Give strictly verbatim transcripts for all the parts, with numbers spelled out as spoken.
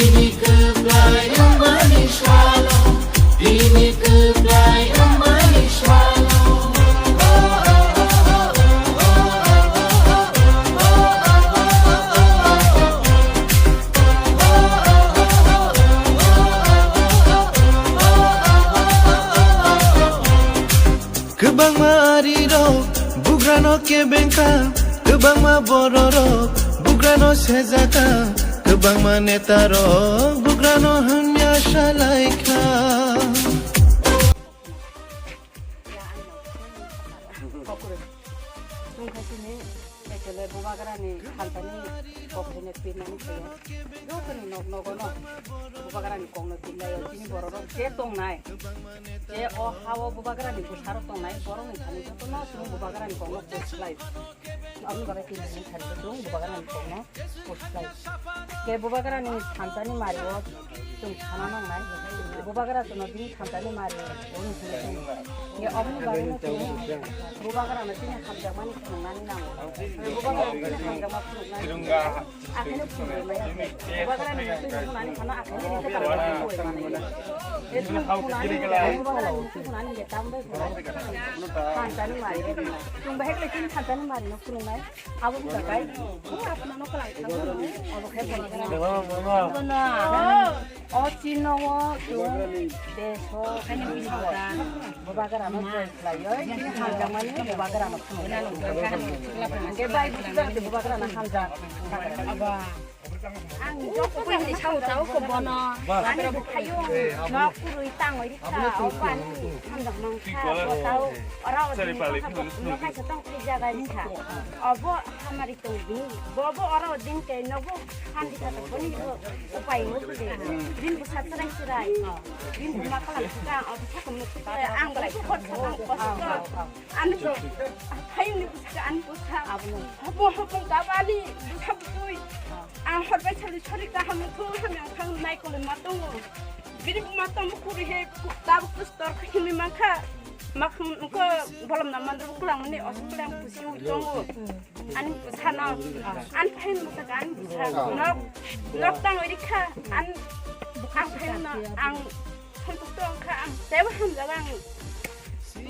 Bini kwplai wngmani salo, bini kwplai wngmani salo. Kwbangma arirok bugrano kebengkha, kwbangma bororok bugrano sejaka, kwbangma netarok bugrano hamya salaikha. Ekele bubagrani khaltani kok haino twimani kaya. Jotoni nok nogono bubagrani kokno twimlaio. Chini bororok je tongnai, je o hao bubagrani bwsarok tongnai, borokni thani jotono chwng bubagrani kokno push khlai. Aboni bagwi twimani thani joto bubagrani kokno push khlai. Ke bubagrani thanchani mario chwng sana nangnai. Bubagra chwngno bini thanchani mari, bini hwnwi chwng. Ye oboni bagwino chwng bubagrano chini hamjakmani phunuknani nango. Bubagrano chini hamjakma phunuknani. Akheno phunuknai. Bubagrani muitu phunuknani phano akheno rinke tamo phunuknai. Ye chwng phunuknani, bubagrani muitu phunuknani je tambai phunuknai. Thanchani mari. Chwng bahai khlai chini thanchani marino phunuknai. Abo wngkha kai, o apnano kwlai thangmano, obo khe bono gana. Bono. O chino o chwng deso bubagrano joy khlaioi, chini hamjakmani bubagrano phunuknai. Hwnkhe bai bubagrano hamjak. Ang joto ni sao tao ko bono. Ani bukhayo nok kurui tangoi rikha, o ani hamjak mangkha, o tao ora o din no kaisa tong thai jaga rikha. Obo hamari tong bini, bobo ora o din ke nogo handi kha tong bini bo upai mo de. Din bo satrai sirai. Din bo makala ka, o thak mo ka, ang ko khor thak ang kosto. Ani ko, hayung ni buska, ani buska. Abo hapung kabani, buska butui. Ang horbai sali sori kaham thung, hamyang thang nai kole matongo. Bini buma tomo kuri he, tabuk kustor khimi mangkha. Makhum ko bolom na mandro kulang ni, os kulang pusi tongo. Ani busa no, an phain busa, ani busa. Nok, nok tang ori kha, an, ang phain na, ang Tongkha ang teibo hamjago ang.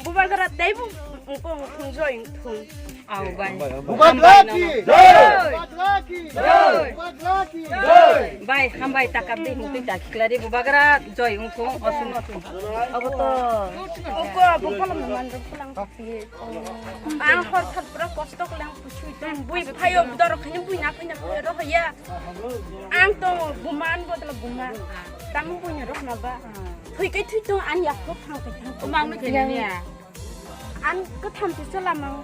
Bubagra teibo wngkha wngthung joy wngthung. Au bai. Bubagra ki joy. Bubagra ki joy. Bubagra ki joy. Bai hambai takap de hingtwi takhiklari bubagra joy wngthung osung osung. Abo to. Oko bupalom manjak pulang. Ang hor thar pura kosto klang pusui tong bui phayo dorok khani bui na khani rohoya. Ang to buman bodol buman. Tamo bui na rohna ba. Thui kai thui tong an yak ko thang kai thang. Mang no kene ya. An ko tham tu chala mang.